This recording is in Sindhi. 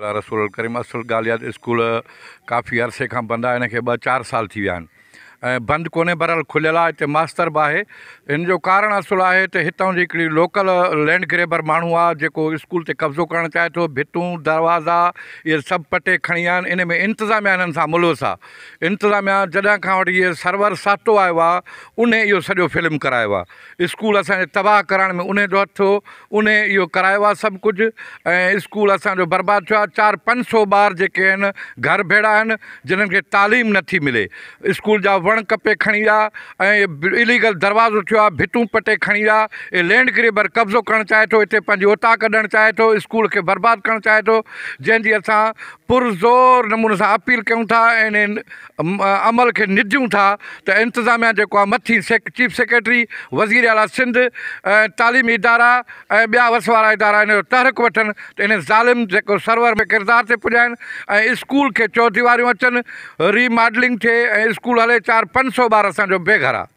الله رسول الڪريم اصل ڳالهه اها ته اسڪول ڪافي عرصي کان بند آهي ان کي ٻه چار سال ٿي ويا آهن ۽ بند ڪونهي بهرحال کليل آهي هتي ماستر به آهي ان جو ڪارڻ اصل آهي ته هتان جي هڪڙي لوڪل لينڊ گريبر ماڻهو آهي جيڪو اسڪول تي قبضو ڪرڻ چاهي ٿو ڀتون دروازا اهي سڀ پٽي کڻي ويا آهن ان ۾ انتظاميا هنن سان ملوث آهي انتظاميا جڏهن کان وٺي اهي سرور سهتو آيو آهي ان اهو سڄو فلم ڪرايو آهي اسڪول اسانجي تباهه ڪرائڻ ۾ ان جو هٿ هو انهي اهو ڪرايو آهي سڀ ڪجهه ۽ اسڪول اسان جو برباد ٿيو آهي چار 500 ٻار جيڪي آهن گهر ڀيڙا آهن جنن کي تعليم نٿي ملي اسڪول جا وڻ ڪپي کڻي ويا ۽ اليگل دروازو ٿيو آهي ڀتون پٽي کڻي ويا اهي لينڊ گريبر قبضو ڪرڻ چاهي ٿو هتي پنهنجي اوطاق اڏڻ چاهي ٿو اسڪول کي برباد ڪرڻ چاهي ٿو جنهن جي اسان پرزور نموني سان اپيل ڪيون ٿا ۽ انهي عمل کي نديون ٿا ته انتظاميا جيڪو آهي مٿي چيف سيڪريٽري، وزير اعليٰ سنڌ ۽ تعليمي ادارا ۽ ٻيا وس وارا ادارا ان جو تحرڪ وٺن ته ان ظالم جيڪو سرور ۾ ڪردار تي پڄائن ۽ اسڪول کي چوديواريون اچن ري ماڊلنگ ٿئي ۽ اسڪول هلي چار 500 ٻار اسان جو بي گهر آ.